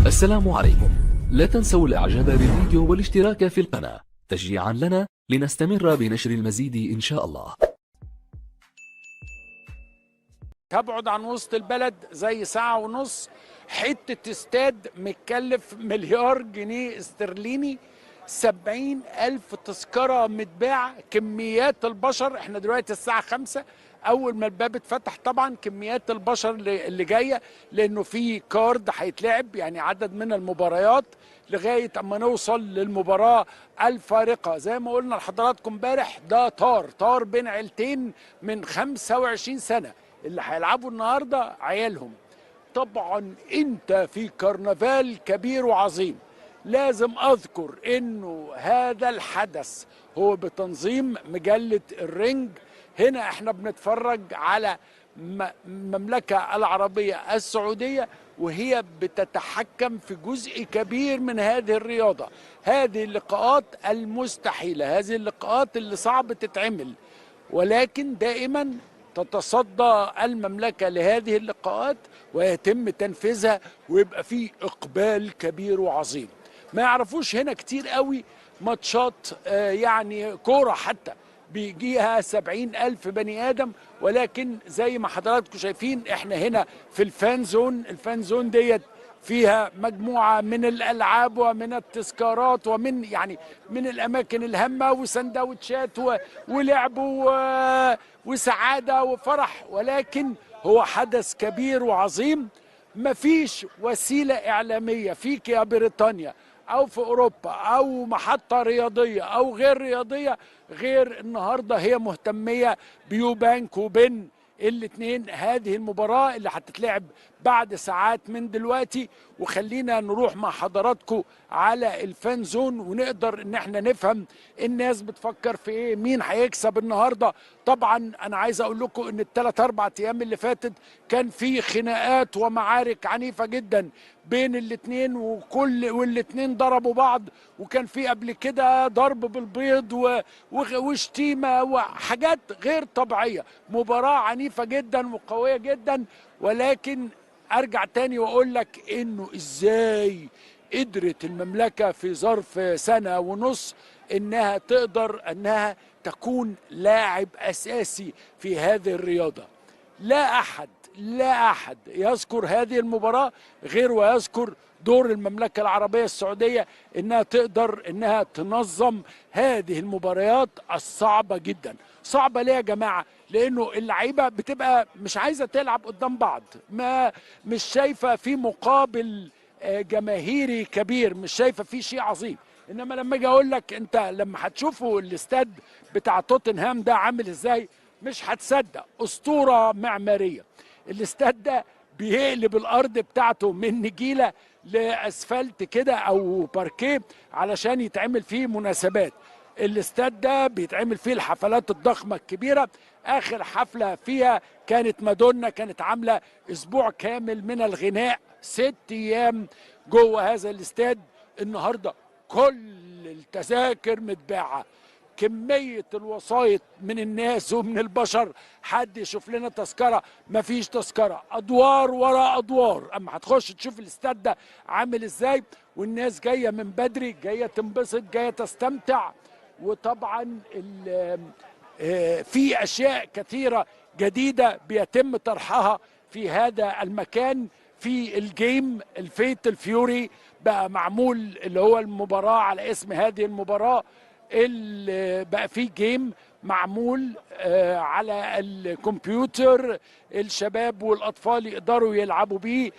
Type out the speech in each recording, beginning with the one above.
السلام عليكم. لا تنسوا الاعجاب بالفيديو والاشتراك في القناة تشجيعا لنا لنستمر بنشر المزيد ان شاء الله. تبعد عن وسط البلد زي ساعة ونص. حتة استاد متكلف مليار جنيه استرليني، 70,000 تذكرة متباع، كميات البشر. احنا دلوقتي الساعة 5 أول ما الباب اتفتح، طبعا كميات البشر اللي جاية، لأنه في card هيتلعب، يعني عدد من المباريات لغاية أما نوصل للمباراة الفارقة. زي ما قلنا لحضراتكم امبارح، ده طار بين عيلتين من 25 سنة، اللي هيلعبوا النهارده عيالهم. طبعا انت في كرنفال كبير وعظيم. لازم اذكر انه هذا الحدث هو بتنظيم مجلة الرينج. هنا احنا بنتفرج على المملكة العربية السعودية وهي بتتحكم في جزء كبير من هذه الرياضة، هذه اللقاءات المستحيلة، هذه اللقاءات اللي صعب تتعمل، ولكن دائما تتصدى المملكة لهذه اللقاءات ويتم تنفيذها، ويبقى فيه إقبال كبير وعظيم. ما يعرفوش هنا كتير قوي ماتشات يعني كورة حتى بيجيها 70,000 بني آدم، ولكن زي ما حضراتكم شايفين احنا هنا في ال fan zone. ال fan zone ديت فيها مجموعة من الألعاب ومن التذكارات ومن يعني من الأماكن الهامة وسندوتشات ولعب وسعادة وفرح، ولكن هو حدث كبير وعظيم. مفيش وسيلة إعلامية فيك يا بريطانيا أو في أوروبا أو محطة رياضية أو غير رياضية غير النهاردة هي مهتمية بيوبانك وبن الاثنين، هذه المباراة اللي هتتلعب بعد ساعات من دلوقتي. وخلينا نروح مع حضراتكم على ال fan zone ونقدر ان احنا نفهم الناس بتفكر في ايه، مين هيكسب النهارده. طبعا انا عايز اقول لكم ان الثلاث اربع ايام اللي فاتت كان في خناقات ومعارك عنيفة جدا بين الاثنين، والاثنين ضربوا بعض، وكان في قبل كده ضرب بالبيض وشتيمة وحاجات غير طبيعية. مباراة عنيفة جدا وقوية جدا، ولكن ارجع تاني واقول لك انه ازاي قدرت المملكة في ظرف سنة ونص انها تقدر انها تكون لاعب اساسي في هذه الرياضة. لا احد يذكر هذه المباراة غير ويذكر دور المملكة العربية السعودية انها تقدر انها تنظم هذه المباريات الصعبة جدا. صعبة ليه يا جماعة؟ لانه اللعيبة بتبقى مش عايزة تلعب قدام بعض، ما مش شايفة في مقابل جماهيري كبير، مش شايفة في شيء عظيم. انما لما اجي اقول لك انت لما هتشوفوا الاستاد بتاع توتنهام ده عامل ازاي مش هتصدق، اسطورة معمارية. الاستاد ده بيقلب الارض بتاعته من نجيله لاسفلت كده او باركيه علشان يتعمل فيه مناسبات. الاستاد ده بيتعمل فيه الحفلات الضخمة الكبيرة. اخر حفلة فيها كانت مادونا، كانت عامله اسبوع كامل من الغناء، 6 ايام جوه هذا الاستاد. النهارده كل التذاكر متباعه، كمية الوسايط من الناس ومن البشر، حد يشوف لنا تذكرة، مفيش تذكرة، أدوار ورا أدوار. أما هتخش تشوف الاستاد ده عامل إزاي، والناس جاية من بدري، جاية تنبسط، جاية تستمتع. وطبعا في أشياء كثيرة جديدة بيتم طرحها في هذا المكان. في ال game ال Fatal Fury بقى معمول، اللي هو المباراة على اسم هذه المباراة، اللي بقى فيه game معمول على الكمبيوتر، الشباب والأطفال يقدروا يلعبوا بيه،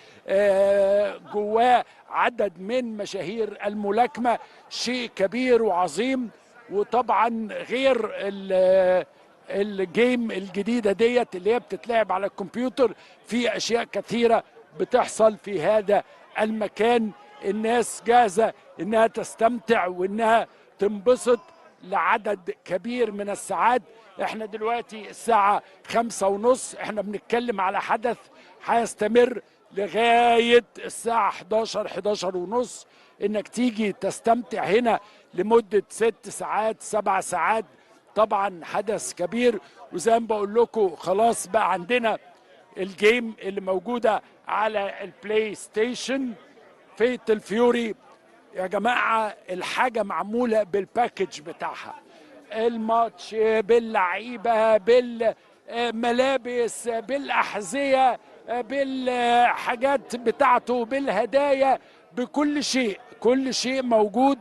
جواه عدد من مشاهير الملاكمة، شيء كبير وعظيم. وطبعا غير ال game الجديدة ديت اللي هي بتتلعب على الكمبيوتر، في أشياء كثيرة بتحصل في هذا المكان. الناس جاهزة إنها تستمتع وإنها تنبسط لعدد كبير من الساعات. احنا دلوقتي الساعة 5:30، احنا بنتكلم على حدث هيستمر لغاية الساعة 11، 11:30. انك تيجي تستمتع هنا لمدة 6 ساعات 7 ساعات، طبعا حدث كبير. وزي ما بقول لكم خلاص بقى عندنا ال game اللي موجودة على ال PlayStation. فيتل فيوري. يا جماعة الحاجة معمولة بال package بتاعها، الماتش باللعيبة بالملابس بالأحذية بالحاجات بتاعته بالهدايا، بكل شيء، كل شيء موجود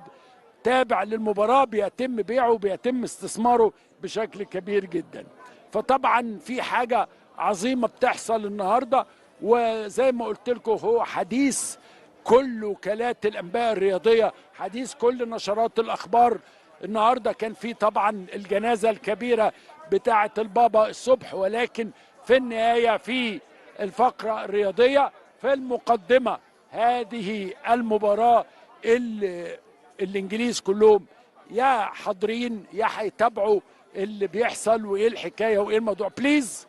تابع للمباراة بيتم بيعه وبيتم استثماره بشكل كبير جدا. فطبعا في حاجة عظيمة بتحصل النهاردة، وزي ما قلت لكم هو حديث كل وكالات الأنباء الرياضية، حديث كل نشرات الأخبار. النهاردة كان في طبعا الجنازة الكبيرة بتاعة البابا الصبح، ولكن في النهاية في الفقرة الرياضية في المقدمة هذه المباراة اللي الإنجليز كلهم يا حاضرين يا هيتابعوا اللي بيحصل وإيه الحكاية وإيه الموضوع. please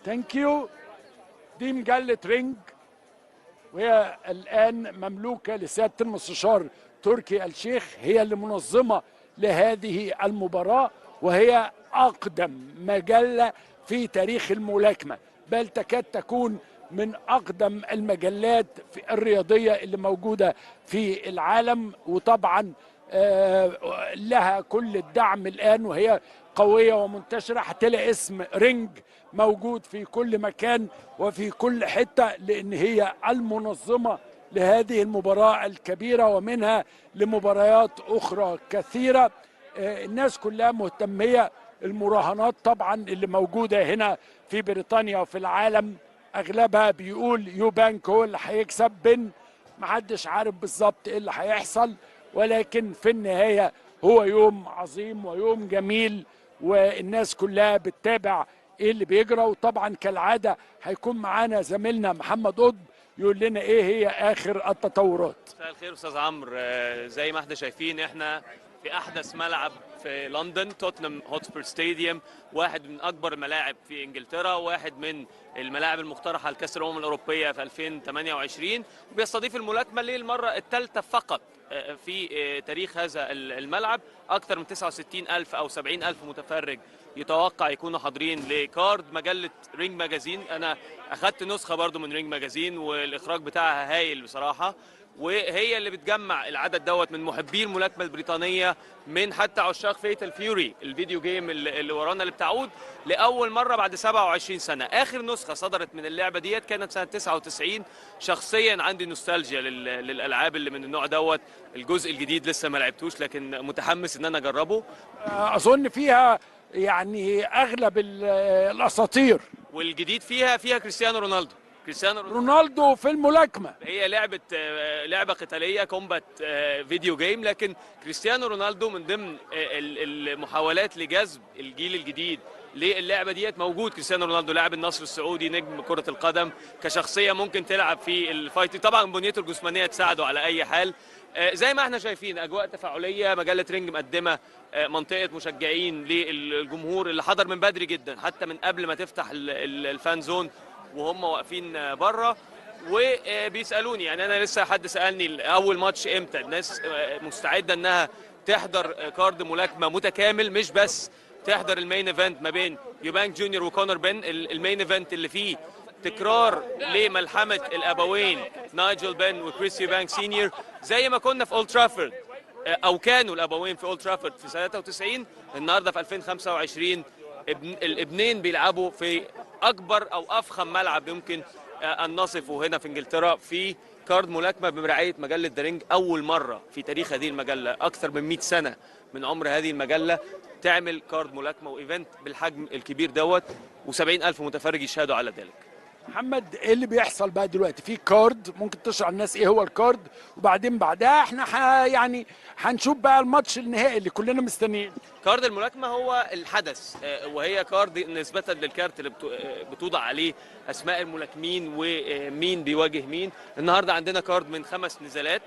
thank you. دي مجلة رينج، وهي الآن مملوكة لسيادة المستشار تركي الشيخ، هي اللي منظمة لهذه المباراة، وهي أقدم مجلة في تاريخ الملاكمة، بل تكاد تكون من أقدم المجلات الرياضية اللي موجودة في العالم. وطبعا لها كل الدعم الآن، وهي قوية ومنتشرة. هتلاقي اسم رينج موجود في كل مكان وفي كل حتة، لأن هي المنظمة لهذه المباراة الكبيرة ومنها لمباريات أخرى كثيرة. الناس كلها مهتمية. المراهنات طبعا اللي موجودة هنا في بريطانيا وفي العالم أغلبها بيقول يوبانك هو اللي هيكسب، بن محدش عارف بالظبط إيه اللي هيحصل، ولكن في النهاية هو يوم عظيم ويوم جميل، والناس كلها بتتابع ايه اللي بيجرى. وطبعا كالعادة هيكون معانا زميلنا محمد قطب يقول لنا ايه هي اخر التطورات. مساء الخير استاذ عمرو. زي ما احنا شايفين احنا في احدث ملعب في لندن، توتنهام هوتسبير stadium، واحد من اكبر الملاعب في انجلترا، واحد من الملاعب المقترحة لكاس الامم الاوروبية في 2028، وبيستضيف الملاكمة للمرة الثالثة فقط في تاريخ هذا الملعب. اكثر من 69,000 او 70,000 متفرج يتوقع يكونوا حاضرين ل card مجلة رينج ماجازين. انا اخذت نسخه برضو من رينج ماجازين والاخراج بتاعها هايل بصراحة، وهي اللي بتجمع العدد دوت من محبي الملاكمة البريطانية، من حتى عشاق فيتال فيوري ال video game اللي ورانا، اللي بتعود لاول مرة بعد 27 سنة. اخر نسخه صدرت من اللعبة ديت كانت سنة 99. شخصيا عندي نوستالجيا للالعاب اللي من النوع دوت. الجزء الجديد لسه ما لعبتوش، لكن متحمس ان انا اجربه. اظن فيها يعني اغلب الاساطير، والجديد فيها كريستيانو رونالدو. كريستيانو رونالدو في الملاكمة، هي لعبه قتالية combat video game، لكن كريستيانو رونالدو من ضمن المحاولات لجذب الجيل الجديد للعبة ديت موجود. كريستيانو رونالدو لاعب النصر السعودي، نجم كره القدم، كشخصية ممكن تلعب في ال fight. طبعا بنيته الجسمانية تساعده على اي حال. زي ما احنا شايفين اجواء تفاعلية، مجلة رينج مقدمه منطقة مشجعين للجمهور اللي حضر من بدري جدا، حتى من قبل ما تفتح ال fan zone وهم واقفين بره وبيسالوني. يعني انا لسه حد سالني اول ماتش امتى. الناس مستعدة انها تحضر card ملاكمة متكامل، مش بس تحضر ال main event ما بين يوبانك جونيور وكونر بن، ال main event اللي فيه تكرار لملحمه الابوين نايجل بن وكريس يوبانك سينيور، زي ما كنا في اولد ترافورد، او كانوا الابوين في اولد ترافورد في 93. النهارده في 2025 الابنين بيلعبوا في اكبر او افخم ملعب يمكن ان نصفه هنا في انجلترا، في card ملاكمة برعاية مجلة ذا رينج. اول مرة في تاريخ هذه المجلة، اكثر من 100 سنة من عمر هذه المجلة، تعمل card ملاكمة و event بالحجم الكبير دوت، و70,000 متفرج يشهدوا على ذلك. محمد، ايه اللي بيحصل بقى دلوقتي في card؟ ممكن تشرح للناس ايه هو ال card، وبعدين بعدها احنا يعني هنشوف بقى الماتش النهائي اللي كلنا مستنيين. card الملاكمة هو الحدث، وهي card نسبه للكارت اللي بتوضع عليه اسماء الملاكمين ومين بيواجه مين. النهارده عندنا card من 5 نزالات،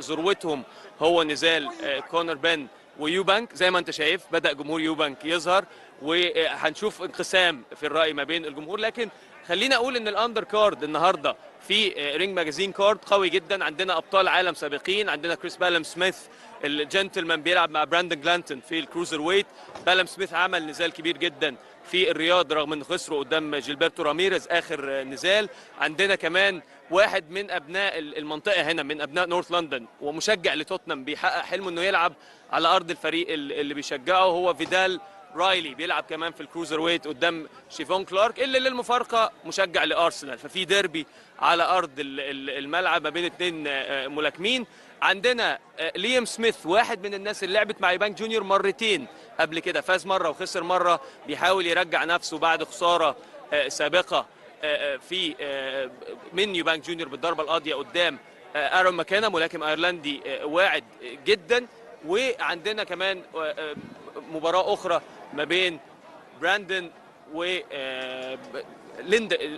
ذروتهم هو نزال كونر بن ويوبانك. زي ما انت شايف بدأ جمهور يوبانك يظهر، وهنشوف انقسام في الرأي ما بين الجمهور. لكن خلينا اقول ان ال undercard النهارده في رينج ماجازين card قوي جدا. عندنا ابطال عالم سابقين، عندنا كريس بالام سميث الجنتلمان بيلعب مع براندن جلانتون في ال cruiserweight. بالام سميث عمل نزال كبير جدا في الرياض رغم انه خسروا قدام جيلبرتو راميريز اخر نزال. عندنا كمان واحد من ابناء المنطقة هنا، من ابناء North London ومشجع لتوتنهام، بيحقق حلمه انه يلعب على ارض الفريق اللي بيشجعه، هو فيدال رايلي، بيلعب كمان في ال cruiserweight قدام شيفون كلارك اللي للمفارقه مشجع لارسنال، ففي ديربي على ارض الملعب ما بين اثنين ملاكمين. عندنا ليام سميث، واحد من الناس اللي لعبت مع يوبانك جونيور مرتين قبل كده، فاز مرة وخسر مرة، بيحاول يرجع نفسه بعد خسارة سابقه في من يوبانك جونيور بالضربه القاضية قدام ارون ماكينا، ملاكم ايرلندي واعد جدا. وعندنا كمان مباراة اخرى ما بين براندن و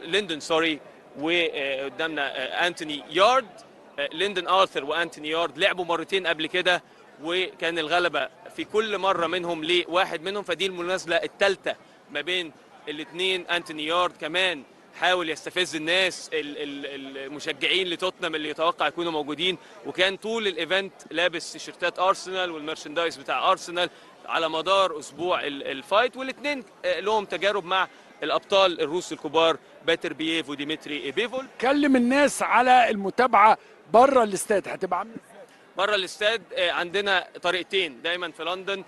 ليندن sorry، وقدامنا انتوني يارد. ليندن ارثر وانتوني يارد لعبوا مرتين قبل كده، وكان الغلبة في كل مرة منهم لواحد منهم، فدي المنازلة الثالثة ما بين الاثنين. انتوني يارد كمان حاول يستفز الناس المشجعين لتوتنهام اللي يتوقع يكونوا موجودين، وكان طول ال event لابس تيشيرتات ارسنال وال merchandise بتاع ارسنال على مدار اسبوع ال fight. والاثنين لهم تجارب مع الابطال الروس الكبار باتر بييف وديمتري بيفول. كلم الناس على المتابعة بره الاستاد، هتبقى عامله ازاي؟ بره الاستاد عندنا طريقتين دايما في لندن.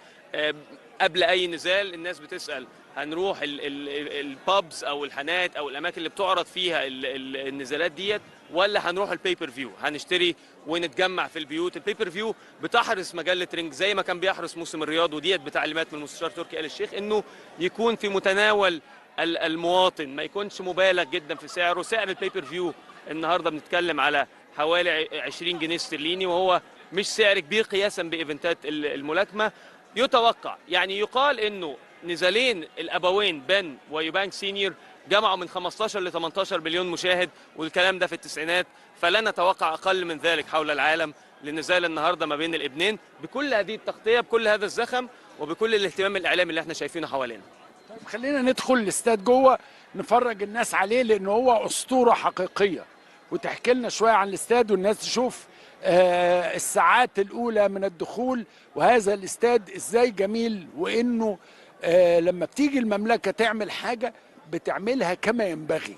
قبل اي نزال الناس بتسال هنروح ال pubs او الحانات او الاماكن اللي بتعرض فيها النزالات ديت، ولا هنروح ال pay-per-view هنشتري ونتجمع في البيوت. ال pay-per-view بتحرص مجلة رينج زي ما كان بيحرص موسم الرياض، وديت بتعليمات من المستشار تركي آل الشيخ، انه يكون في متناول المواطن، ما يكونش مبالغ جدا في سعره. سعر ال pay-per-view النهارده بنتكلم على حوالي 20 جنيه استرليني، وهو مش سعر كبير قياسا ب event ات الملاكمة. يتوقع يعني يقال انه نزالين الابوين بن ويوبانك سينيور جمعوا من 15 ل 18 مليون مشاهد، والكلام ده في التسعينات، فلا نتوقع اقل من ذلك حول العالم لنزال النهارده ما بين الابنين بكل هذه التغطية، بكل هذا الزخم، وبكل الاهتمام الاعلامي اللي احنا شايفينه حوالينا. طيب خلينا ندخل الاستاد جوه نفرج الناس عليه، لان هو اسطورة حقيقية، وتحكي لنا شوية عن الاستاد والناس تشوف الساعات الاولى من الدخول، وهذا الاستاد ازاي جميل، وانه لما بتيجي المملكة تعمل حاجة بتعملها كما ينبغي،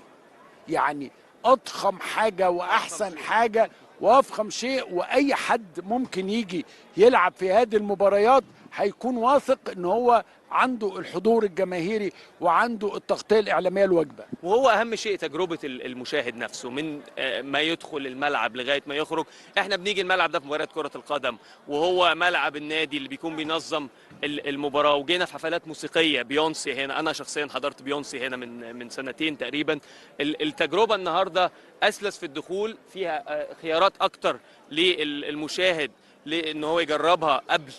يعني اضخم حاجة واحسن حاجة وافخم شيء، واي حد ممكن يجي يلعب في هذه المباريات هيكون واثق ان هو عنده الحضور الجماهيري وعنده التغطية الاعلامية الواجبة. وهو اهم شيء تجربه المشاهد نفسه من ما يدخل الملعب لغاية ما يخرج. احنا بنيجي الملعب ده في مباريات كره القدم، وهو ملعب النادي اللي بيكون بينظم المباراة، وجينا في حفلات موسيقية بيونسي هنا، انا شخصيا حضرت بيونسي هنا من سنتين تقريبا. التجربة النهارده اسلس في الدخول، فيها خيارات اكتر للمشاهد لان هو يجربها قبل.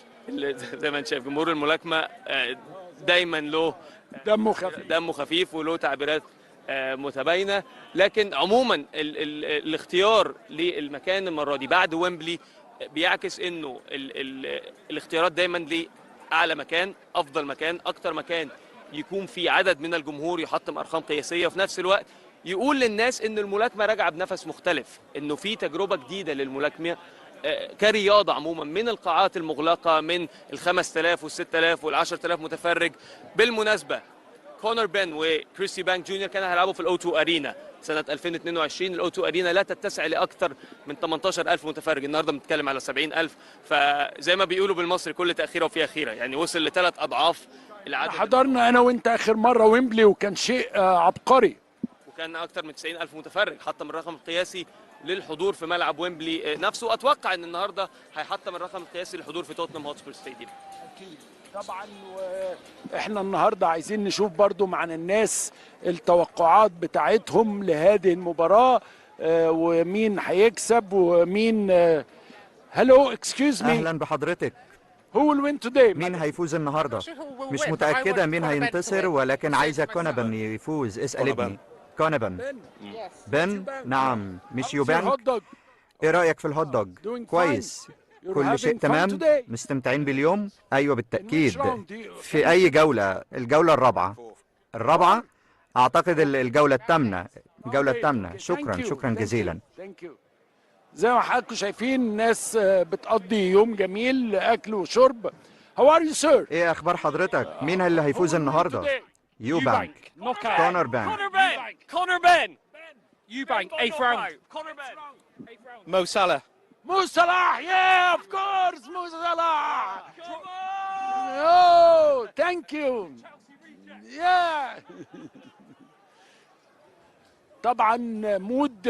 زي ما انت شايف جمهور الملاكمة دايما له دمه خفيف وله تعبيرات متباينة، لكن عموما الاختيار للمكان المرة دي بعد ويمبلي بيعكس انه الاختيارات دايما لاعلى مكان، افضل مكان، اكتر مكان يكون فيه عدد من الجمهور يحطم ارقام قياسية، وفي نفس الوقت يقول للناس ان الملاكمة راجعه بنفس مختلف، انه في تجربه جديدة للملاكمه كرياضة عموما، من القاعات المغلقة، من ال 5000 وال 6000 وال 10000 متفرج. بالمناسبة كونر بن وكريس يوبانك جونيور كانوا هيلعبوا في ال O2 Arena سنة 2022. ال O2 Arena لا تتسع لأكثر من 18000 متفرج، النهارده بنتكلم على 70000، فزي ما بيقولوا بالمصري كل تأخيرة وفيها خيرة، يعني وصل لثلاث أضعاف العدد. حضرنا أنا وأنت آخر مرة ويمبلي وكان شيء عبقري، وكان أكثر من 90000 متفرج، حطم الرقم القياسي للحضور في ملعب ويمبلي نفسه. اتوقع ان النهارده هيحطم الرقم القياسي للحضور في توتنهام هوتسبير stadium. اكيد طبعا. واحنا النهارده عايزين نشوف برضو معنا الناس التوقعات بتاعتهم لهذه المباراة، ومين هيكسب ومين. Hello, excuse me. اهلا بحضرتك. Who will win today? مين هيفوز النهارده؟ مش متأكدة مين هينتصر، ولكن عايزة كونابن يفوز. اسأل ابني. كونابن. بن؟ نعم. مش يوبانك؟ ايه رأيك في ال hot dog؟ كويس، كل شيء تمام؟ مستمتعين باليوم؟ ايوه بالتأكيد. في اي جولة؟ الجولة الرابعة. الرابعة؟ اعتقد الجولة الثامنة. الجولة الثامنة. شكرا، شكرا جزيلا. زي ما حضراتكم شايفين الناس بتقضي يوم جميل، اكل وشرب. How are you sir؟ ايه اخبار حضرتك؟ مين اللي هيفوز النهارده؟ يوبانك. كونر بان. كونر بان. Eubank, eighth round. Conor Benn. Mo Salah. Mo Salah, yeah, of course, Mo Salah. Oh, thank you. Yeah. طبعا mood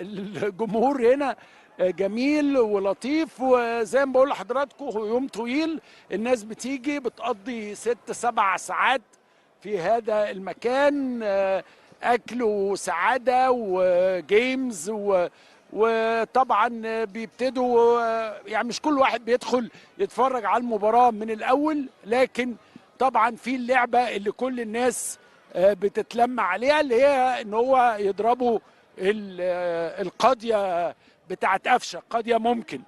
الجمهور هنا جميل ولطيف، وزي ما بقول لحضراتكم هو يوم طويل، الناس بتيجي بتقضي 6-7 ساعات في هذا المكان، اكل وسعادة و games وطبعا بيبتدوا، يعني مش كل واحد بيدخل يتفرج على المباراة من الاول، لكن طبعا في اللعبة اللي كل الناس بتتلم عليها، اللي هي ان هو يضربوا القاضية بتاعت قفشه، قاضيه ممكن،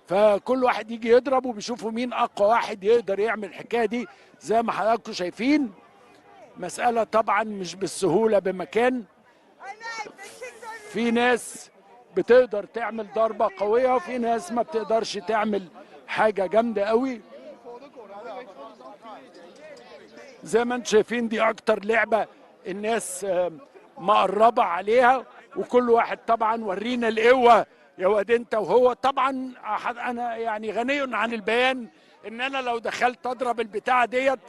فكل واحد يجي يضرب وبيشوفوا مين اقوى واحد يقدر يعمل الحكاية دي. زي ما حضراتكم شايفين مسألة طبعا مش بالسهولة بمكان، في ناس بتقدر تعمل ضربة قوية وفي ناس ما بتقدرش تعمل حاجة جامدة قوي. زي ما انتم شايفين دي اكتر لعبة الناس مقربة عليها، وكل واحد طبعا ورينا القوة يا واد انت وهو. طبعا انا يعني غني عن البيان ان انا لو دخلت اضرب البتاعة ديت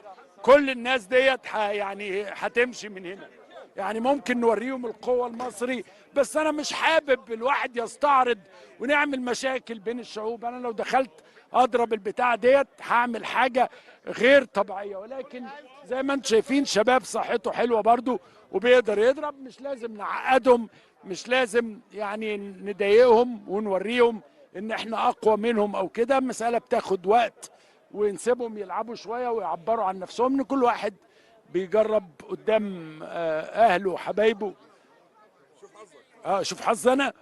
كل الناس ديت يعني هتمشي من هنا، يعني ممكن نوريهم القوة المصري، بس أنا مش حابب الواحد يستعرض ونعمل مشاكل بين الشعوب. أنا لو دخلت أضرب البتاع ديت هعمل حاجة غير طبيعية، ولكن زي ما انتم شايفين شباب صحته حلوة برضو وبيقدر يضرب، مش لازم نعقدهم، مش لازم يعني نضايقهم ونوريهم إن احنا أقوى منهم أو كده. المسألة بتاخد وقت ونسيبهم يلعبوا شوية ويعبروا عن نفسهم، ان كل واحد بيجرب قدام اهله وحبايبه. شوف حظك. شوف حظنا.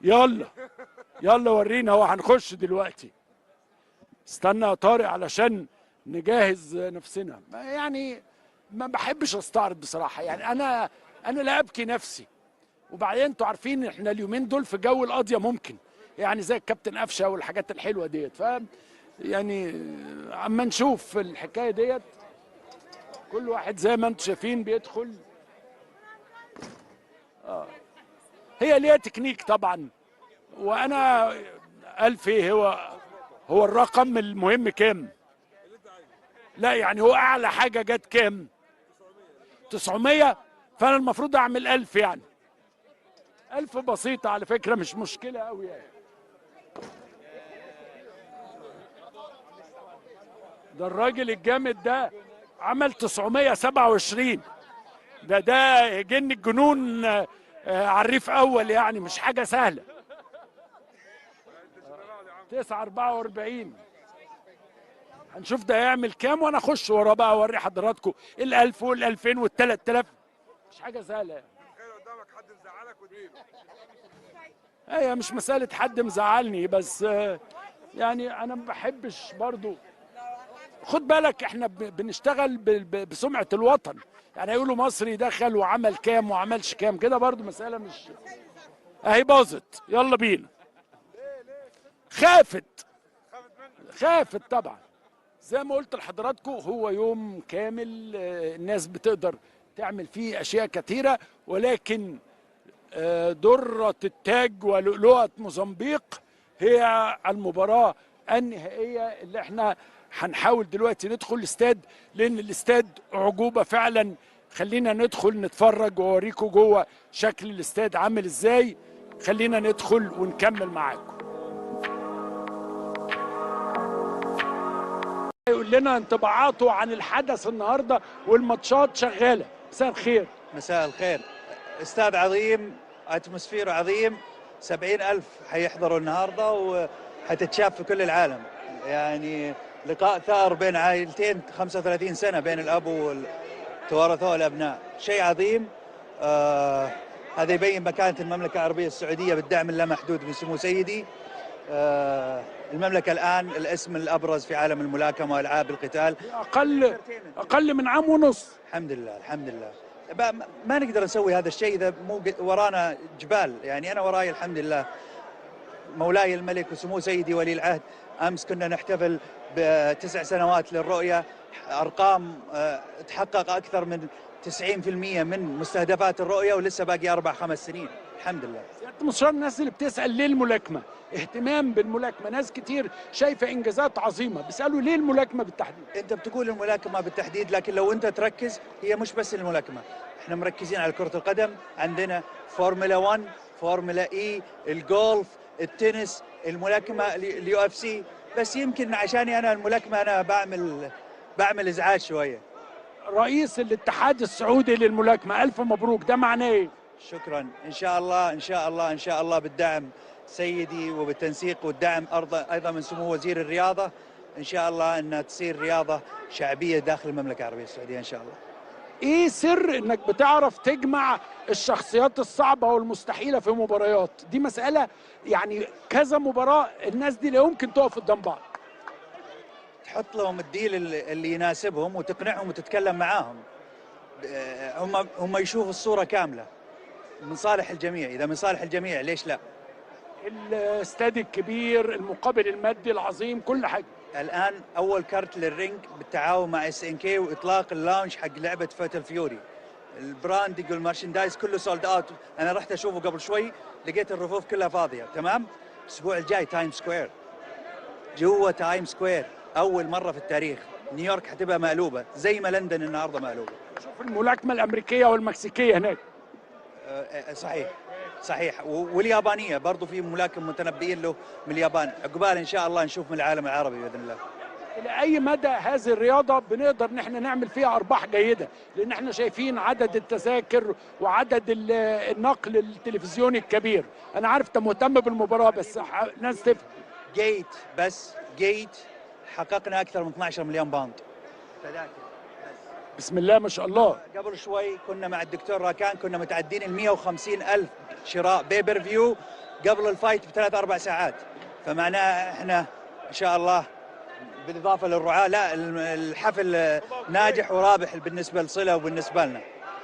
يلا يلا ورينا، هو هنخش دلوقتي. استنى يا طارق علشان نجهز نفسنا. يعني ما بحبش استعرض بصراحة، يعني انا لا ابكي نفسي. وبعدين انتوا عارفين احنا اليومين دول في جو القضية ممكن، يعني زي الكابتن قفشه والحاجات الحلوة ديت، ف يعني اما نشوف الحكاية ديت. كل واحد زي ما انتم شايفين بيدخل. هي ليها تكنيك طبعا، وانا 1000 ايه هو الرقم المهم كام؟ لا يعني هو اعلى حاجة جت كام؟ 900، فانا المفروض اعمل 1000، يعني 1000 بسيطة على فكرة، مش مشكلة قوي يعني. ده الراجل الجامد ده عمل 927، ده جن الجنون عريف اول، يعني مش حاجة سهلة. 944، هنشوف ده يعمل كام وانا اخش وراه بقى اوري حضراتكم ال1000 وال2000 وال3000، مش حاجة سهلة يعني. هي مش مسالة حد مزعلني، بس يعني انا ما بحبش برضو. خد بالك احنا بنشتغل بسمعة الوطن، يعني هيقولوا مصري دخل وعمل كام وعملش كام كده، برضو مسألة مش اهي باظت. يلا بينا. خافت خافت طبعا. زي ما قلت لحضراتكم هو يوم كامل الناس بتقدر تعمل فيه اشياء كثيرة، ولكن درة التاج ولؤلؤة موزمبيق هي المباراة النهائية اللي احنا هنحاول دلوقتي ندخل الاستاد، لان الاستاد عجوبة فعلا. خلينا ندخل نتفرج واوريكم جوه شكل الاستاد عامل ازاي. خلينا ندخل ونكمل معاكم. يقول لنا انطباعاته عن الحدث النهارده والماتشات شغالة. مساء الخير. مساء الخير. استاد عظيم، atmosphere عظيم، 70,000 حيحضروا النهارده وحتتشاف في كل العالم. يعني لقاء ثار بين عائلتين 35 سنة بين الأب وتوارثوه الأبناء، شيء عظيم. هذا يبين مكانة المملكة العربية السعودية بالدعم اللامحدود من سمو سيدي. المملكة الآن الاسم الأبرز في عالم الملاكمة وألعاب القتال. أقل من عام ونص. الحمد لله الحمد لله. ما نقدر نسوي هذا الشيء إذا مو ورانا جبال، يعني أنا وراي الحمد لله مولاي الملك وسمو سيدي ولي العهد. أمس كنا نحتفل ب9 سنوات للرؤية، ارقام تحقق اكثر من 90% من مستهدفات الرؤية، ولسه باقي 4-5 سنين الحمد لله. سيادة المستشار، الناس اللي بتسال ليه الملاكمة، اهتمام بالملاكمة، ناس كتير شايفه انجازات عظيمة، بيسالوا ليه الملاكمة بالتحديد؟ انت بتقول الملاكمة بالتحديد، لكن لو انت تركز هي مش بس الملاكمة، احنا مركزين على كره القدم، عندنا فورمولا 1، Formula E، الجولف، التنس، الملاكمة، ال UFC. بس يمكن عشاني انا الملاكمة انا بعمل ازعاج شوية. رئيس الاتحاد السعودي للملاكمه، الف مبروك، ده معناه ايه؟ شكرا. ان شاء الله ان شاء الله ان شاء الله بالدعم سيدي وبالتنسيق والدعم ايضا من سمو وزير الرياضة، ان شاء الله انها تصير رياضة شعبية داخل المملكة العربية السعودية ان شاء الله. ايه سر انك بتعرف تجمع الشخصيات الصعبة والمستحيله في مباريات؟ دي مسالة يعني كذا مباراة الناس دي لا يمكن تقف قدام بعض. تحط لهم ال deal اللي يناسبهم وتقنعهم وتتكلم معاهم، هم يشوفوا الصورة كاملة من صالح الجميع. اذا من صالح الجميع ليش لا؟ الاستاد الكبير، المقابل المادي العظيم، كل حاجة. الان اول كارت لل Ring بالتعاون مع SNK واطلاق ال launch حق لعبه Fatal Fury. ال branding وال merchandise كله sold out، انا رحت اشوفه قبل شوي لقيت الرفوف كلها فاضية. تمام؟ الاسبوع الجاي Times Square، جوا Times Square اول مرة في التاريخ نيويورك حتبقى مقلوبة زي ما لندن النهارده مقلوبة. شوف الملاكمة الامريكية والمكسيكيه هناك. صحيح صحيح، واليابانيه برضو في ملاكم متنبئين له من اليابان، عقبال ان شاء الله نشوف من العالم العربي باذن الله. الى اي مدى هذه الرياضة بنقدر ان احنا نعمل فيها ارباح جيدة؟ لان احنا شايفين عدد التذاكر وعدد النقل التلفزيوني الكبير. انا عارف انت مهتم بالمباراة بس ناس تفهم. gate بس gate حققنا اكثر من 12 مليون pound تذاكر. بسم الله ما شاء الله. قبل شوي كنا مع الدكتور راكان، كنا متعدين ال 150 ألف شراء pay-per-view قبل ال fight ب3-4 ساعات، فمعناها احنا ان شاء الله بالاضافة للرعاه، لا الحفل ناجح ورابح بالنسبة لصله وبالنسبة لنا.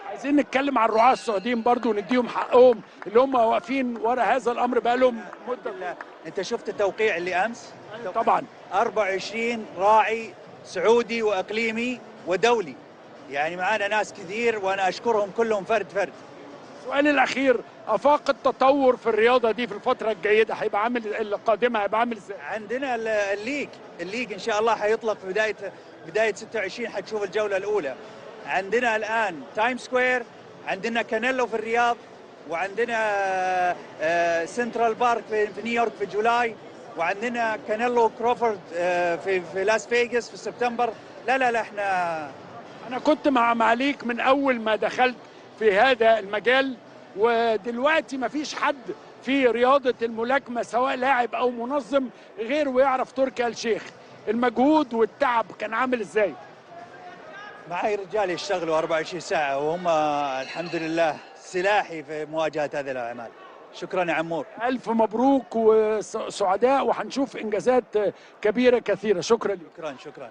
عايزين نتكلم عن الرعاة السعوديين برضو ونديهم حقهم اللي هم واقفين ورا هذا الامر بقالهم مده. انت شفت التوقيع اللي امس؟ طبعا 24 راعي سعودي واقليمي ودولي، يعني معانا ناس كثير وانا اشكرهم كلهم فرد فرد. السؤال الاخير، افاق التطور في الرياضة دي في الفترة الجيدة هيبقى عامل القادمة هيبقى عامل ازاي؟ عندنا ال league ان شاء الله حيطلق في بداية 26، حتشوف الجولة الاولى. عندنا الان Times Square، عندنا كانيلو في الرياض، وعندنا Central Park في نيويورك في July، وعندنا كانيلو كروفورد في لاس فيغاس في سبتمبر. لا لا لا، احنا انا كنت مع معاليك من اول ما دخلت في هذا المجال، ودلوقتي مفيش حد في رياضة الملاكمة سواء لاعب او منظم غير ويعرف تركي آل الشيخ. المجهود والتعب كان عامل ازاي؟ معي رجال يشتغلوا 24 ساعة وهم الحمد لله سلاحي في مواجهة هذه الأعمال. شكرا يا عمور، ألف مبروك وسعداء، وحنشوف إنجازات كبيرة كثيرة. شكرا لك. شكرا شكرا.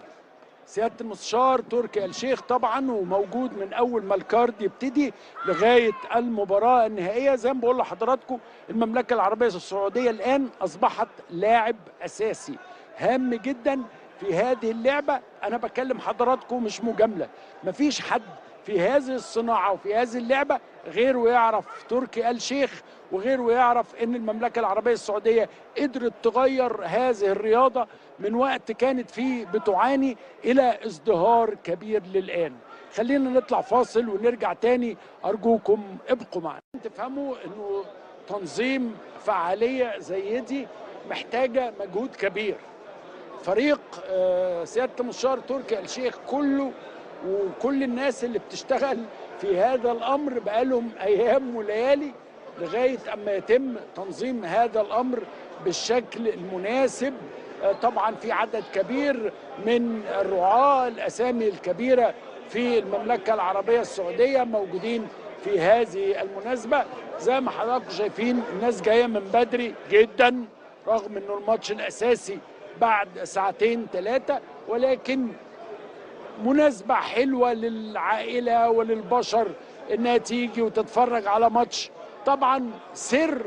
سيادة المستشار تركي آل الشيخ طبعا، وموجود من أول ما الكارد يبتدي لغاية المباراة النهائية. زي ما بقول لحضراتكم، المملكة العربية السعودية الآن أصبحت لاعب أساسي هام جدا في هذه اللعبة. أنا بكلم حضراتكم مش مجاملة، مفيش حد في هذه الصناعة وفي هذه اللعبة غير ويعرف تركي آل الشيخ، وغير ويعرف إن المملكة العربية السعودية قدرت تغير هذه الرياضة من وقت كانت فيه بتعاني إلى ازدهار كبير للآن. خلينا نطلع فاصل ونرجع تاني، أرجوكم ابقوا معنا. تفهموا إنه تنظيم فعالية زي دي محتاجة مجهود كبير. فريق سيادة المستشار تركي آل الشيخ كله وكل الناس اللي بتشتغل في هذا الأمر بقالهم أيام وليالي لغاية أما يتم تنظيم هذا الأمر بالشكل المناسب. طبعا في عدد كبير من الرعاة، الأسامي الكبيرة في المملكة العربية السعودية موجودين في هذه المناسبة. زي ما حضراتكم شايفين الناس جاية من بدري جدا، رغم أنه الماتش الأساسي بعد ساعتين 3، ولكن مناسبة حلوة للعائلة وللبشر انها تيجي وتتفرج على ماتش. طبعا سر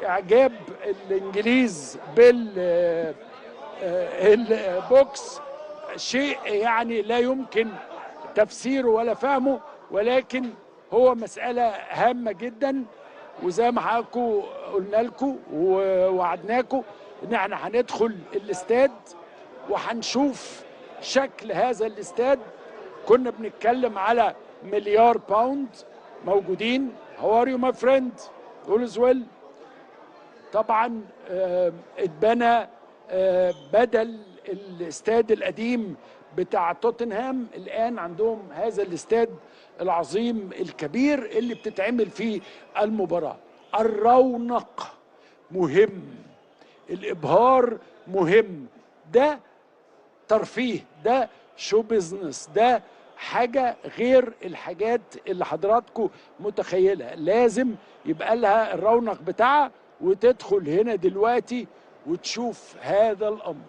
اعجاب الانجليز بالبوكس شيء يعني لا يمكن تفسيره ولا فهمه، ولكن هو مسألة هامة جدا. وزي ما حضراتكم قلنا لكم ووعدناكم ان احنا هندخل الاستاد وهنشوف شكل هذا الاستاد. كنا بنتكلم على مليار pound موجودين. How are you my friend? All is well. طبعا اتبنى بدل الاستاد القديم بتاع توتنهام، الآن عندهم هذا الاستاد العظيم الكبير اللي بتتعمل فيه المباراة. الرونق مهم، الإبهار مهم، ده ترفيه، ده show business، ده حاجة غير الحاجات اللي حضراتكم متخيلة. لازم يبقى لها الرونق بتاعها، وتدخل هنا دلوقتي وتشوف هذا الأمر،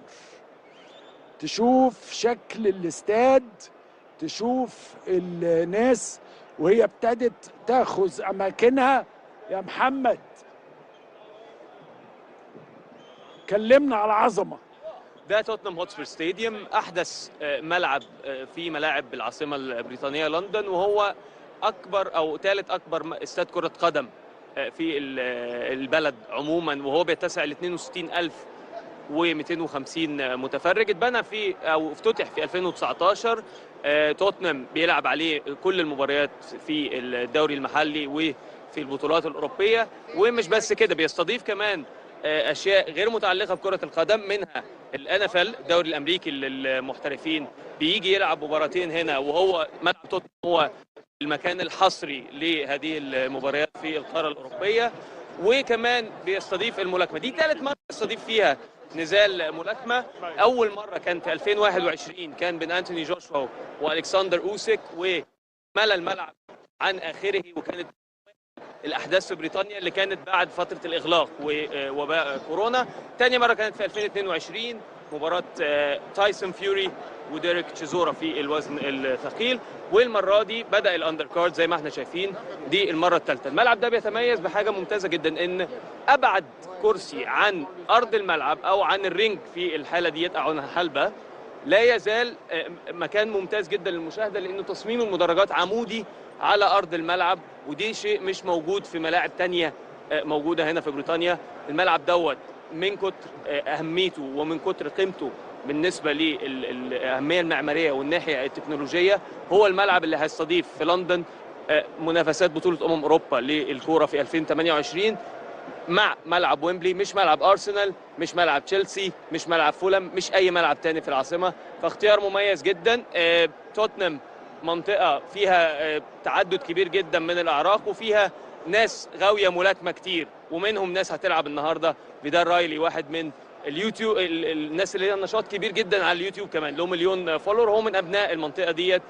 تشوف شكل الاستاد، تشوف الناس وهي ابتدت تاخذ أماكنها. يا محمد كلمنا على العظمة. ده توتنهام هوتسبير stadium، أحدث ملعب في ملاعب العاصمة البريطانية لندن، وهو أكبر أو ثالث أكبر استاد كرة قدم في البلد عموما، وهو بيتسع ل 62250 متفرج. اتبنى في أو افتتح في 2019. توتنهام بيلعب عليه كل المباريات في الدوري المحلي وفي البطولات الأوروبية، ومش بس كده، بيستضيف كمان أشياء غير متعلقة بكرة القدم، منها ال NFL الدوري الأمريكي للمحترفين، بيجي يلعب مباراتين هنا، وهو ملعب توتنهام هو المكان الحصري لهذه المباريات في القارة الأوروبية. وكمان بيستضيف الملاكمة، دي ثالث مرة يستضيف فيها نزال ملاكمة. أول مرة كان في 2021، كان بين أنتوني جوشوا وألكسندر أوسيك، وملأ الملعب عن آخره، وكانت الأحداث في بريطانيا اللي كانت بعد فترة الإغلاق ووباء كورونا. تاني مرة كانت في 2022، مباراة تايسون فيوري وديريك تشيزورا في الوزن الثقيل. والمرة دي بدأ ال undercard زي ما احنا شايفين، دي المرة الثالثة. الملعب ده بيتميز بحاجة ممتازة جدا، إن أبعد كرسي عن أرض الملعب أو عن ال ring في الحالة ديت أو عن الحلبة لا يزال مكان ممتاز جدا للمشاهدة، لأنه تصميم المدرجات عمودي على أرض الملعب، ودي شيء مش موجود في ملاعب تانية موجودة هنا في بريطانيا. الملعب دوت من كتر أهميته ومن كتر قيمته بالنسبة للأهمية المعمارية والناحية التكنولوجية، هو الملعب اللي هيستضيف في لندن منافسات بطولة أوروبا للكورة في 2028 مع ملعب ويمبلي، مش ملعب أرسنال، مش ملعب تشيلسي، مش ملعب فولهام، مش أي ملعب تاني في العاصمة. فاختيار مميز جدا. توتنهام منطقة فيها تعدد كبير جدا من الأعراق، وفيها ناس غاوية ملاكمة كتير، ومنهم ناس هتلعب النهاردة. فيدال رايلي واحد من اليوتيوب، الناس اللي لها نشاط كبير جدا على اليوتيوب، كمان له مليون follower، هو من أبناء المنطقة ديت،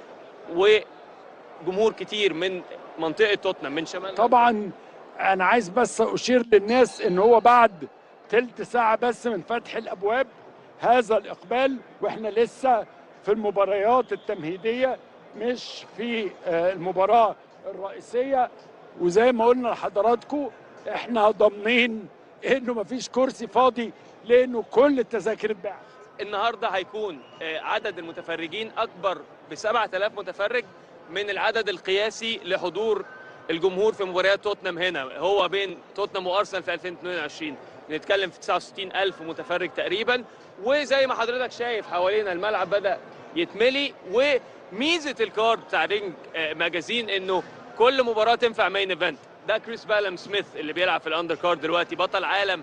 وجمهور كتير من منطقة توتنهام من شمال. طبعا أنا عايز بس أشير للناس إن هو بعد تلت ساعة بس من فتح الأبواب هذا الإقبال، وإحنا لسه في المباريات التمهيدية مش في المباراة الرئيسية. وزي ما قلنا لحضراتكم احنا ضامنين انه مفيش كرسي فاضي، لانه كل التذاكر اتباعت. النهارده هيكون عدد المتفرجين اكبر ب 7000 متفرج من العدد القياسي لحضور الجمهور في مباريات توتنهام هنا. هو بين توتنهام وارسنال في 2022 بنتكلم في 69000 متفرج تقريبا. وزي ما حضرتك شايف حوالينا الملعب بدأ يتملي. وميزه ال card بتاع Ring Magazine انه كل مباراة تنفع main event. ده كريس بالام سميث اللي بيلعب في ال undercard دلوقتي، بطل عالم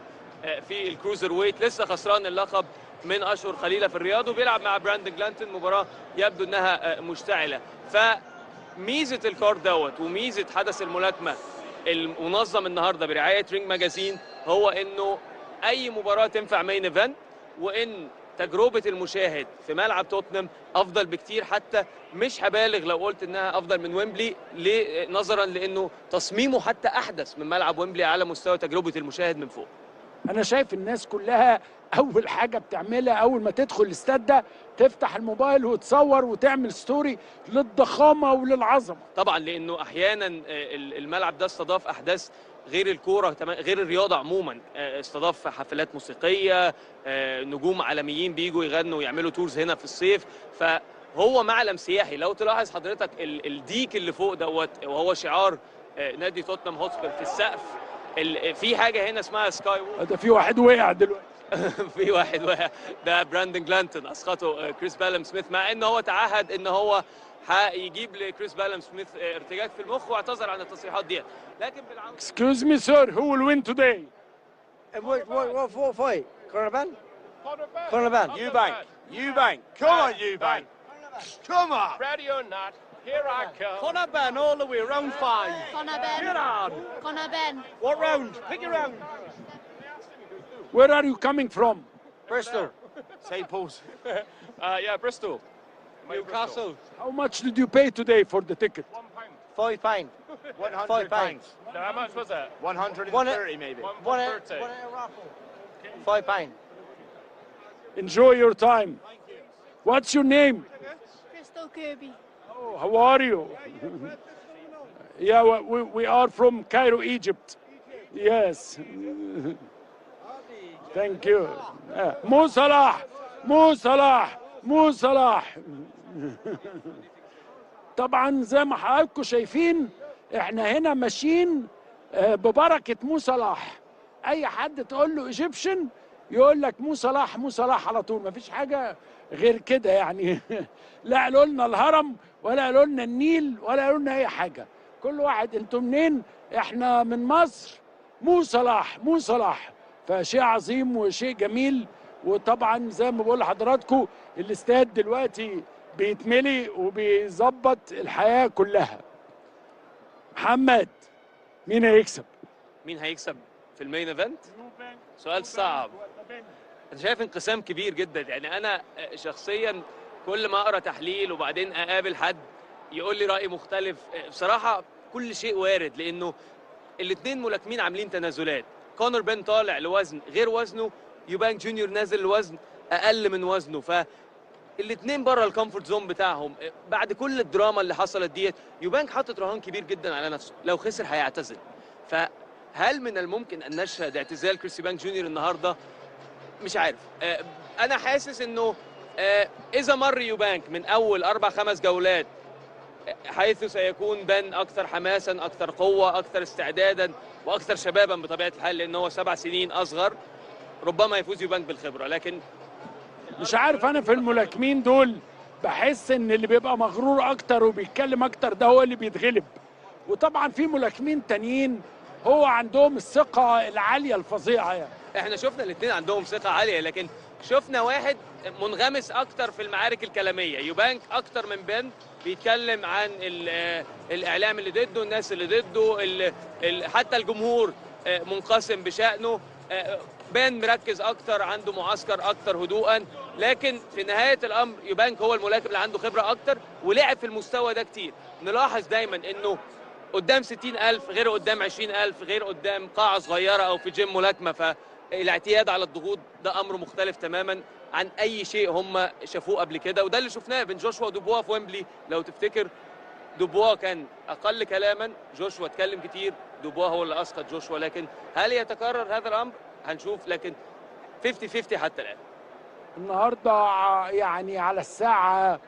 في ال cruiserweight، لسه خسران اللقب من اشهر قليله في الرياض، وبيلعب مع براندن جلانتون مباراة يبدو انها مشتعلة. فميزه ال card دوت وميزه حدث الملاكمة المنظم النهارده برعاية Ring Magazine هو انه اي مباراة تنفع main event، وان تجربه المشاهد في ملعب توتنهام افضل بكتير، حتى مش هبالغ لو قلت انها افضل من ويمبلي، نظرا لانه تصميمه حتى احدث من ملعب ويمبلي على مستوى تجربه المشاهد من فوق. انا شايف الناس كلها اول حاجة بتعملها اول ما تدخل الاستاد ده تفتح الموبايل وتصور وتعمل story للضخامه وللعظمه. طبعا لانه احيانا الملعب ده استضاف احداث غير الكورة، غير الرياضة عموما. استضاف حفلات موسيقية، نجوم عالميين بيجوا يغنوا ويعملوا tours هنا في الصيف، فهو معلم سياحي. لو تلاحظ حضرتك الديك اللي فوق دوت وهو شعار نادي توتنهام هوتسبير في السقف، في حاجة هنا اسمها sky walk. ده في واحد وقع دلوقتي. في واحد وقع، ده براندن جلانتون، اسقطه كريس بالام سميث، مع ان هو تعهد ان هو هيجيب لكريس بالام سميث ارتجاج في المخ واعتذر عن التصريحات ديت. لكن بالعودة، Excuse me sir, who will win today? What fight? Conor Benn? Conor Benn. Eubank. Eubank. Come on, Eubank. Come on. Ready or not, here I come. Conor Benn all the way, round 5. Conor Benn. Get on. Conor Benn. What round? Pick a round. Where are you coming from? Bristol. St. Paul's. Yeah, Bristol. Newcastle. How much did you pay today for the ticket? £1. £5. £100. £5. No, how much was that? 130 maybe. 130. £5. Enjoy your time. What's your name? Crystal Kirby. Oh, how are you? Yeah, we are from Cairo, Egypt. Yes. Thank you. مو صلاح، مو صلاح، مو صلاح. طبعا زي ما حضراتكم شايفين احنا هنا ماشيين ببركة مو صلاح. اي حد تقول له Egyptian يقول لك مو صلاح، مو صلاح على طول، مفيش حاجة غير كده يعني. لا قالوا لنا الهرم ولا قالوا لنا النيل ولا قالوا لنا اي حاجة. كل واحد انتوا منين؟ احنا من مصر. مو صلاح، مو صلاح. فشيء عظيم وشيء جميل. وطبعا زي ما بقول لحضراتكم الاستاد دلوقتي بيتملي وبيظبط الحياة كلها. محمد، مين هيكسب؟ مين هيكسب في ال main event؟ سؤال صعب. انا شايف انقسام كبير جدا. يعني انا شخصيا كل ما اقرا تحليل وبعدين اقابل حد يقول لي راي مختلف، بصراحة كل شيء وارد، لانه الاثنين ملاكمين عاملين تنازلات. كونر بن طالع لوزن غير وزنه، يوبانك جونيور نازل لوزن اقل من وزنه، فالاثنين بره ال comfort zone بتاعهم. بعد كل الدراما اللي حصلت ديت، يوبانك حاطط رهان كبير جدا على نفسه، لو خسر هيعتزل. فهل من الممكن ان نشهد اعتزال كريس يوبانك جونيور النهارده؟ مش عارف. انا حاسس انه اذا مر يوبانك من اول 4-5 جولات، حيث سيكون بن اكثر حماسا، اكثر قوة، اكثر استعدادا، واكثر شبابا بطبيعة الحال، لان هو 7 سنين اصغر، ربما يفوز يوبانك بالخبرة. لكن مش عارف، انا في الملاكمين دول بحس ان اللي بيبقى مغرور اكتر وبيتكلم اكتر ده هو اللي بيتغلب. وطبعا في ملاكمين تانيين هو عندهم الثقة العالية الفظيعة يعني. احنا شفنا الاثنين عندهم ثقة عالية، لكن شفنا واحد منغمس اكتر في المعارك الكلامية، يوبانك اكتر من بن، بيتكلم عن الاعلام اللي ضده، الناس اللي ضده، حتى الجمهور منقسم بشأنه. بن مركز اكتر، عنده معسكر اكتر هدوءا، لكن في نهاية الامر يوبانك هو الملاكم اللي عنده خبره اكتر ولعب في المستوى ده كتير. نلاحظ دايما انه قدام 60,000 غير قدام 20,000 غير قدام قاعة صغيرة او في جيم ملاكمة، فالاعتياد على الضغوط ده امر مختلف تماما عن اي شيء هم شافوه قبل كده. وده اللي شفناه بين جوشوا ودوبوا في ويمبلي. لو تفتكر دوبوا كان اقل كلاما، جوشوا اتكلم كتير، دوبوا هو اللي اسقط جوشوا. لكن هل يتكرر هذا الامر؟ هنشوف، لكن 50-50 حتى الان. النهارده يعني على الساعة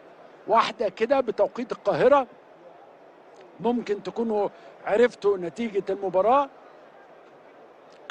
1 كده بتوقيت القاهرة ممكن تكونوا عرفتوا نتيجة المباراة.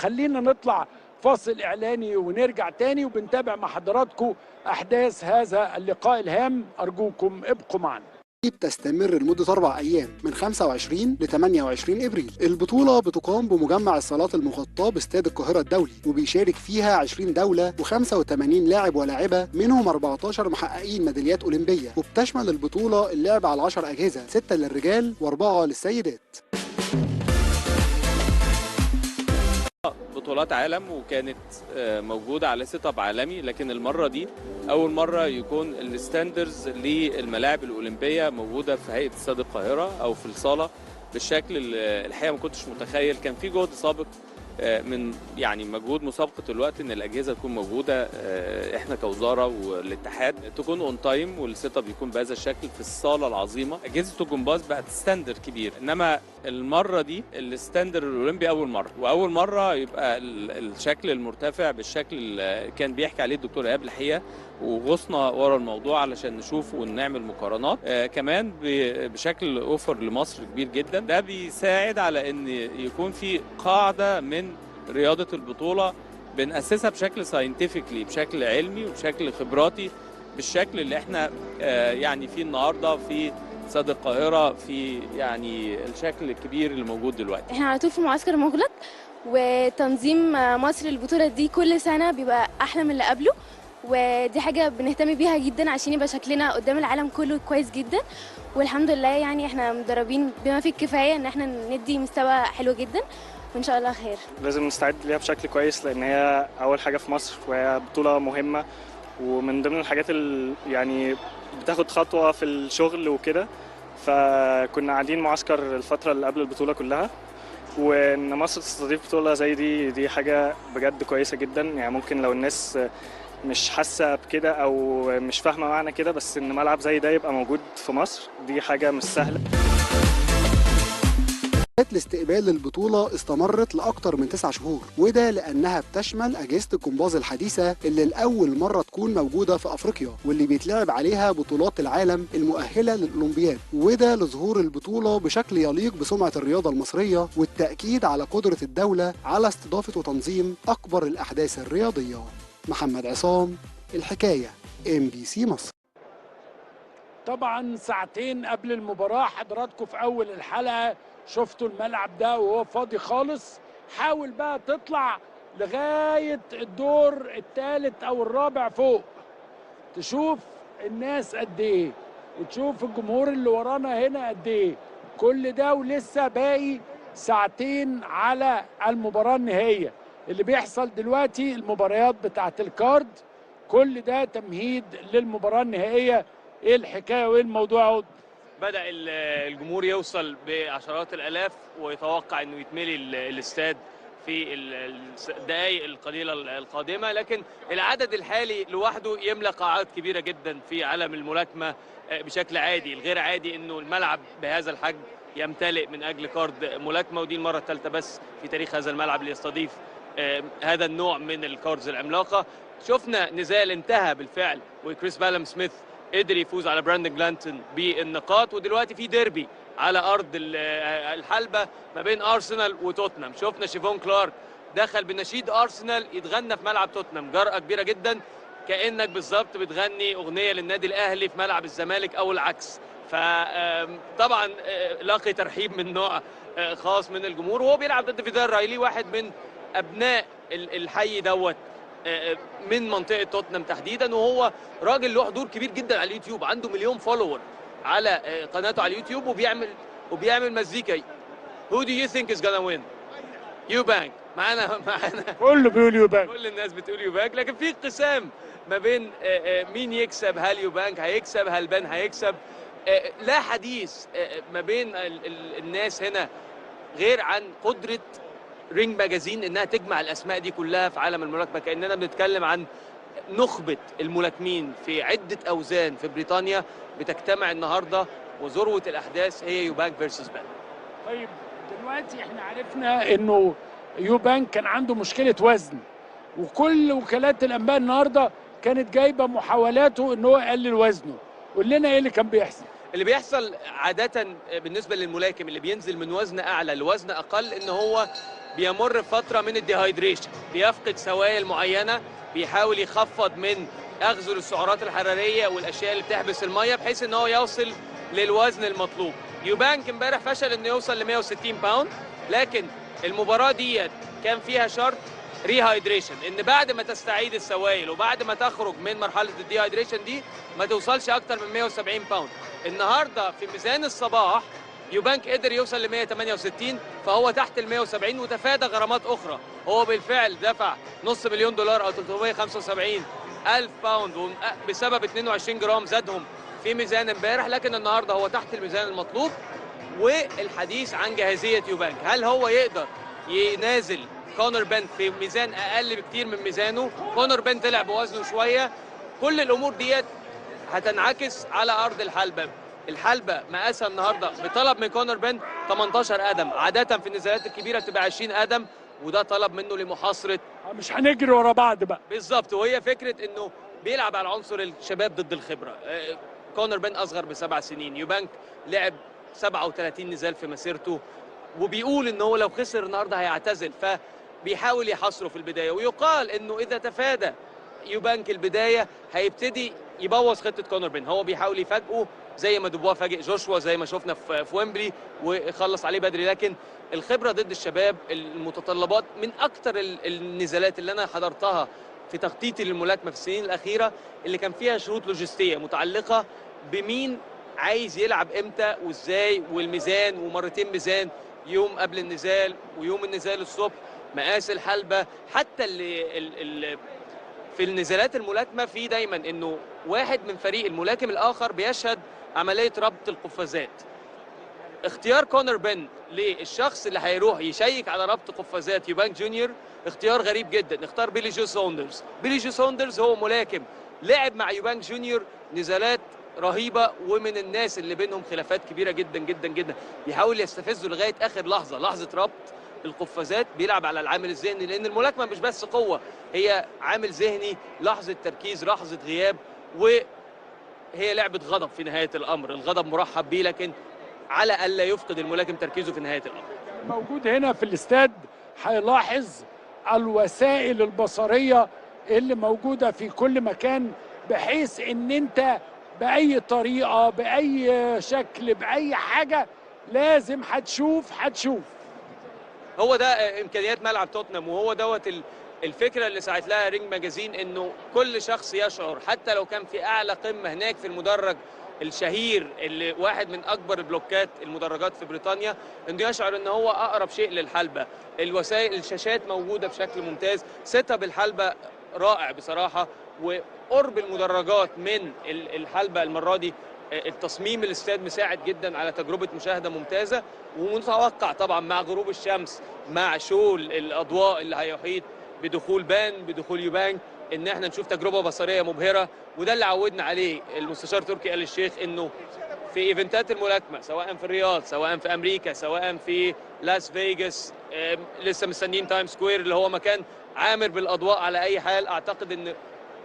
خلينا نطلع فاصل إعلاني ونرجع تاني وبنتابع مع حضراتكم أحداث هذا اللقاء الهام. أرجوكم ابقوا معنا. بتستمر لمدة 4 أيام من 25 ل 28 إبريل. البطولة بتقام بمجمع الصالات المغطاة باستاد القاهرة الدولي، وبيشارك فيها 20 دولة و85 لاعب ولاعبة، منهم 14 محققين ميداليات أولمبية. وبتشمل البطولة اللعب على 10 أجهزة، 6 للرجال و4 للسيدات. بطولات عالم وكانت موجودة على setup عالمي، لكن المرة دي أول مرة يكون ال standards للملاعب الأولمبية موجودة في هيئة استاد القاهرة أو في الصالة بالشكل اللي الحقيقة ما كنتش متخيل. كان في جهد سابق من يعني مجهود مسابقة الوقت ان الاجهزة تكون موجودة، احنا كوزارة والاتحاد تكون on time، وال setup يكون بهذا الشكل في الصاله العظيمة. اجهزة الجمباز بقت standard كبير، انما المرة دي ال standard الاولمبي اول مرة، واول مرة يبقى الشكل المرتفع بالشكل اللي كان بيحكي عليه الدكتور ايهاب الحقيقة، وغصنا ورا الموضوع علشان نشوف ونعمل مقارنات. كمان بشكل offer لمصر كبير جدا، ده بيساعد على ان يكون في قاعدة من رياضة البطولة بنأسسها بشكل scientifically، بشكل علمي وبشكل خبراتي، بالشكل اللي احنا يعني فيه النهارده في استاد القاهرة، في يعني الشكل الكبير اللي موجود دلوقتي. احنا على طول في معسكر مغلق، وتنظيم مصر للبطولة دي كل سنة بيبقى احلى من اللي قبله، ودي حاجة بنهتم بيها جدا عشان يبقى شكلنا قدام العالم كله كويس جدا. والحمد لله يعني احنا مدربين بما فيه الكفاية ان احنا ندي مستوى حلو جدا، وان شاء الله خير. لازم نستعد ليها بشكل كويس، لان هي اول حاجة في مصر وهي بطولة مهمة، ومن ضمن الحاجات اللي يعني بتاخد خطوة في الشغل وكده. فكنا قاعدين معسكر الفترة اللي قبل البطولة كلها، وان مصر تستضيف بطولة زي دي حاجة بجد كويسة جدا. يعني ممكن لو الناس مش حاسه بكده او مش فاهمه معنى كده، بس ان ملعب زي ده يبقى موجود في مصر دي حاجة مش سهلة. الاستقبال للبطولة استمرت لأكثر من 9 شهور، وده لأنها بتشمل أجهزة الجمباز الحديثة اللي لأول مرة تكون موجودة في أفريقيا، واللي بيتلعب عليها بطولات العالم المؤهلة للأولمبياد، وده لظهور البطولة بشكل يليق بسمعة الرياضة المصرية والتأكيد على قدرة الدولة على استضافة وتنظيم أكبر الأحداث الرياضية. محمد عصام، الحكاية، MBC مصر. طبعا ساعتين قبل المباراة حضراتكم في أول الحلقة شفتوا الملعب ده وهو فاضي خالص. حاول بقى تطلع لغاية الدور الثالث أو الرابع فوق، تشوف الناس قد إيه وتشوف الجمهور اللي ورانا هنا قد إيه. كل ده ولسه باقي ساعتين على المباراة النهائية. اللي بيحصل دلوقتي المباريات بتاعت الكارد، كل ده تمهيد للمباراة النهائية. ايه الحكاية وايه الموضوع؟ بدأ الجمهور يوصل بعشرات الآلاف، ويتوقع انه يتملي الاستاد في الدقائق القليلة القادمة، لكن العدد الحالي لوحده يملأ قاعات كبيرة جدا في عالم الملاكمة بشكل عادي. الغير عادي انه الملعب بهذا الحجم يمتلئ من اجل card ملاكمة، ودي المرة الثالثة بس في تاريخ هذا الملعب اللي يستضيف هذا النوع من ال cards العملاقة. شفنا نزال انتهى بالفعل، وكريس بالام سميث قدر يفوز على براندن جلانتون بالنقاط، ودلوقتي في ديربي على ارض الحلبة ما بين ارسنال وتوتنهام. شفنا شيفون كلارك دخل بنشيد ارسنال يتغنى في ملعب توتنهام، جرأة كبيرة جدا، كأنك بالظبط بتغني اغنية للنادي الاهلي في ملعب الزمالك او العكس. فطبعا لاقي ترحيب من نوع خاص من الجمهور، وهو بيلعب ضد فيدال رايلي، واحد من ابناء الحي دوت من منطقة توتنهام تحديدا، وهو راجل له حضور كبير جدا على اليوتيوب، عنده 1 مليون follower على قناته على اليوتيوب، وبيعمل مزيكا. Who do you think is gonna win? يوبانك. معانا كله بيقول يوبانك، كل الناس بتقول يوبانك، لكن في انقسام ما بين مين يكسب، هل يوبانك هيكسب، هل بان هيكسب. لا حديث ما بين الناس هنا غير عن قدره Ring Magazine انها تجمع الاسماء دي كلها في عالم الملاكمة، كاننا بنتكلم عن نخبة الملاكمين في عده اوزان في بريطانيا بتجتمع النهارده، وذروة الاحداث هي يوبانك versus بان. طيب دلوقتي احنا عرفنا انه يوبانك كان عنده مشكلة وزن، وكل وكالات الانباء النهارده كانت جايبه محاولاته ان هو يقلل وزنه. قول لنا ايه اللي كان بيحصل؟ اللي بيحصل عادة بالنسبة للملاكم اللي بينزل من وزن اعلى لوزن اقل ان هو بيمر بفترة من ال dehydration، بيفقد سوائل معينة، بيحاول يخفض من اخذه للسعرات الحرارية والاشياء اللي بتحبس المية بحيث ان هو يوصل للوزن المطلوب. يوبانك امبارح فشل انه يوصل ل 160 pound، لكن المباراة ديت كان فيها شرط rehydration، ان بعد ما تستعيد السوائل وبعد ما تخرج من مرحلة ال dehydration دي ما توصلش اكتر من 170 pound. النهارده في ميزان الصباح يوبانك قدر يوصل ل 168، فهو تحت ال 170 وتفادى غرامات اخرى. هو بالفعل دفع $500,000 او 375,000 pound بسبب 22 جرام زادهم في ميزان امبارح، لكن النهارده هو تحت الميزان المطلوب. والحديث عن جاهزية يوبانك، هل هو يقدر ينازل كونر بن في ميزان اقل بكتير من ميزانه، كونر بن طلع بوزنه شوية. كل الامور ديت هتنعكس على ارض الحلبة. الحلبة مقاسها النهارده بطلب من كونر بن 18 قدم، عادة في النزالات الكبيرة بتبقى 20 قدم، وده طلب منه لمحاصره. مش هنجري ورا بعض بقى. بالظبط، وهي فكرة انه بيلعب على عنصر الشباب ضد الخبرة. كونر بن اصغر ب7 سنين، يوبانك لعب 37 نزال في مسيرته، وبيقول ان هو لو خسر النهارده هيعتزل، فبيحاول يحاصره في البداية. ويقال انه اذا تفادى يوبانك البداية هيبتدي يبوظ خطه كونر بن. هو بيحاول يفاجئه زي ما دوبوا فاجئ جوشوا، زي ما شفنا في ويمبلي وخلص عليه بدري. لكن الخبرة ضد الشباب، المتطلبات، من اكتر النزالات اللي انا حضرتها في تخطيطي للملاكمه في السنين الاخيرة اللي كان فيها شروط لوجستية متعلقه بمين عايز يلعب امتى وازاي، والميزان، ومرتين ميزان، يوم قبل النزال ويوم النزال الصبح، مقاس الحلبة. حتى اللي في النزالات الملاكمة في دايما انه واحد من فريق الملاكم الاخر بيشهد عملية ربط القفازات. اختيار كونر بن للشخص اللي هيروح يشيك على ربط قفازات يوبانك جونيور اختيار غريب جدا. اختار بيلي جو سوندرز. بيلي جو سوندرز هو ملاكم لعب مع يوبانك جونيور نزالات رهيبة، ومن الناس اللي بينهم خلافات كبيرة جدا جدا جدا. بيحاول يستفزه لغاية اخر لحظة، لحظة ربط القفازات. بيلعب على العامل الذهني، لان الملاكمة مش بس قوة، هي عامل ذهني، لحظة تركيز، لحظة غياب، وهي لعبه غضب في نهاية الامر. الغضب مرحب بيه، لكن على الا يفقد الملاكم تركيزه في نهاية الامر. موجود هنا في الاستاد هيلاحظ الوسائل البصرية اللي موجودة في كل مكان، بحيث ان انت باي طريقه، باي شكل، باي حاجة لازم هتشوف. هو ده امكانيات ملعب توتنهام، وهو دوت الفكرة اللي ساعت لها Ring Magazine، انه كل شخص يشعر حتى لو كان في اعلى قمة هناك في المدرج الشهير اللي واحد من اكبر البلوكات المدرجات في بريطانيا، انه يشعر ان هو اقرب شيء للحلبه. الوسائل، الشاشات موجودة بشكل ممتاز، setup الحلبة رائع بصراحة، وقرب المدرجات من الحلبة المرة دي التصميم الاستاد مساعد جدا على تجربه مشاهده ممتازة. ومتوقع طبعا مع غروب الشمس، مع show الاضواء اللي هيحيط بدخول بان، بدخول يوبانك، ان احنا نشوف تجربه بصريه مبهرة. وده اللي عودنا عليه المستشار تركي آل الشيخ، انه في event ات الملاكمة سواء في الرياض، سواء في امريكا، سواء في لاس فيجاس، لسه مستنيين تايم سكوير اللي هو مكان عامر بالاضواء. على اي حال اعتقد ان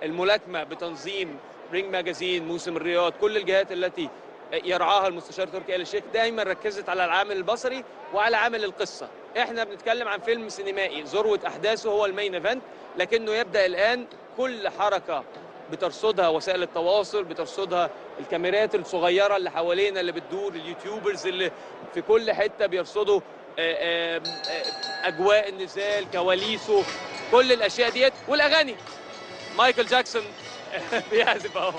الملاكمة بتنظيم Ring Magazine، موسم الرياض، كل الجهات التي يرعاها المستشار تركي آل الشيخ دايما ركزت على العامل البصري وعلى عامل القصة. احنا بنتكلم عن فيلم سينمائي ذروة احداثه هو ال main event، لكنه يبدا الان كل حركة بترصدها وسائل التواصل، بترصدها الكاميرات الصغيرة اللي حوالينا اللي بتدور، ال YouTubers اللي في كل حتة بيرصدوا اجواء النزال، كواليسه، كل الاشياء ديت، والاغاني. مايكل جاكسون بيعزف اهو.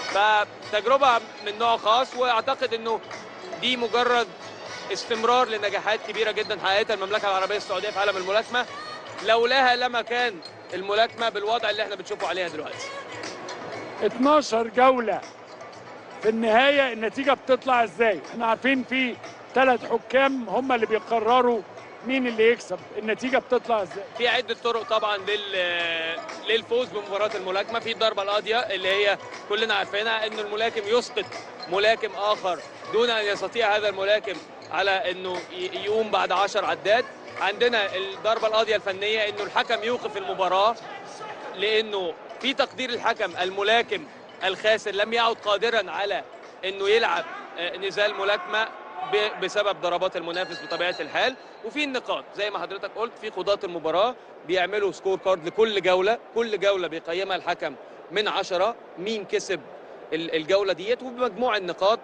فتجربه من نوع خاص، واعتقد انه دي مجرد استمرار لنجاحات كبيرة جدا حققتها المملكة العربية السعودية في عالم الملاكمة. لولاها لما كان الملاكمة بالوضع اللي احنا بنشوفه عليها دلوقتي. 12 جولة في النهاية النتيجة بتطلع ازاي؟ احنا عارفين في 3 حكام هم اللي بيقرروا مين اللي يكسب، النتيجة بتطلع ازاي؟ في عده طرق طبعا للفوز بمباراة الملاكمة. في الضربة القاضية اللي هي كلنا عارفينها، ان الملاكم يسقط ملاكم اخر دون ان يستطيع هذا الملاكم على انه يقوم بعد 10 عدات. عندنا الضربة القاضية الفنية، انه الحكم يوقف المباراة لانه في تقدير الحكم الملاكم الخاسر لم يعد قادرا على انه يلعب نزال ملاكمة بسبب ضربات المنافس بطبيعة الحال. وفي النقاط زي ما حضرتك قلت، في قضاة المباراة بيعملوا score card لكل جولة، كل جولة بيقيمها الحكم من 10 مين كسب الجولة ديت، وبمجموع النقاط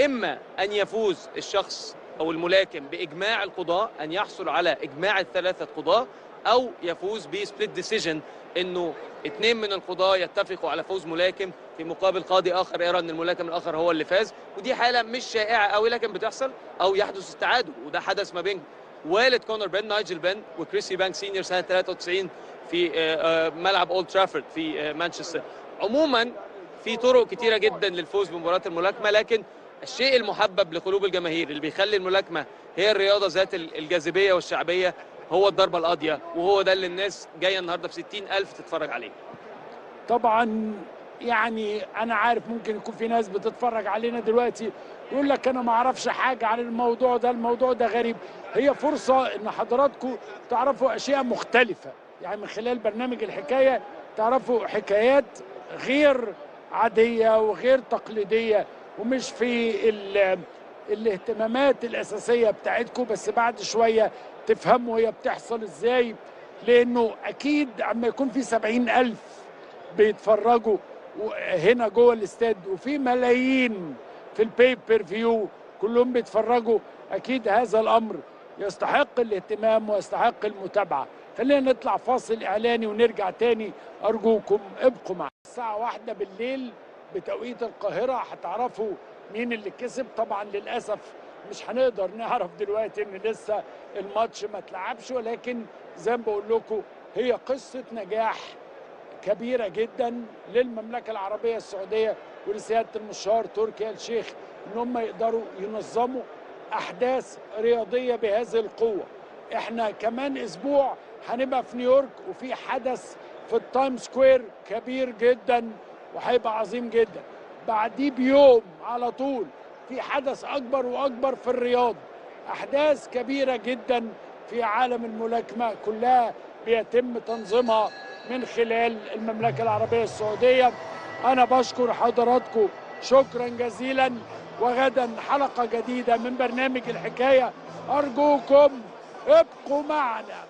اما ان يفوز الشخص او الملاكم باجماع القضاة، ان يحصل على اجماع ال3 قضاه، او يفوز ب split decision، انه 2 من القضاة يتفقوا على فوز ملاكم في مقابل قاضي اخر يرى ان الملاكم الاخر هو اللي فاز. ودي حاله مش شائعة قوي لكن بتحصل، او يحدث التعادل، وده حدث ما بين والد كونر بن، نايجل بن، وكريس يوبانك سينيور سنة 93 في ملعب اولد ترافورد في مانشستر. عموما في طرق كتيرة جدا للفوز بمباراة الملاكمة، لكن الشيء المحبب لقلوب الجماهير اللي بيخلي الملاكمة هي الرياضة ذات الجاذبية والشعبيه هو الضربة القاضية، وهو ده اللي الناس جاية النهارده ب 60,000 تتفرج عليه. طبعا يعني انا عارف ممكن يكون في ناس بتتفرج علينا دلوقتي يقول لك انا ما اعرفش حاجة عن الموضوع ده، الموضوع ده غريب. هي فرصة ان حضراتكم تعرفوا اشياء مختلفة، يعني من خلال برنامج الحكاية تعرفوا حكايات غير عادية وغير تقليدية ومش في الاهتمامات الاساسية بتاعتكم، بس بعد شوية تفهموا هي بتحصل ازاي، لانه اكيد اما يكون في 70,000 بيتفرجوا هنا جوه الاستاد وفي ملايين في ال pay-per-view كلهم بيتفرجوا، اكيد هذا الامر يستحق الاهتمام ويستحق المتابعة. خلينا نطلع فاصل اعلاني ونرجع تاني، ارجوكم ابقوا معنا. الساعة 1 بالليل بتوقيت القاهرة هتعرفوا مين اللي كسب. طبعا للاسف مش هنقدر نعرف دلوقتي ان لسه الماتش ما اتلعبش، ولكن زي ما بقول لكم هي قصة نجاح كبيرة جدا للمملكة العربية السعودية ولسيادة المستشار تركي آل الشيخ ان هم يقدروا ينظموا احداث رياضية بهذه القوة. احنا كمان اسبوع هنبقى في نيويورك وفي حدث في ال Times Square كبير جدا وهيبقى عظيم جدا. بعديه بيوم على طول في حدث اكبر واكبر في الرياض. احداث كبيرة جدا في عالم الملاكمة كلها بيتم تنظيمها من خلال المملكة العربية السعودية. أنا بشكر حضراتكم شكرا جزيلا، وغدا حلقة جديدة من برنامج الحكاية. أرجوكم ابقوا معنا.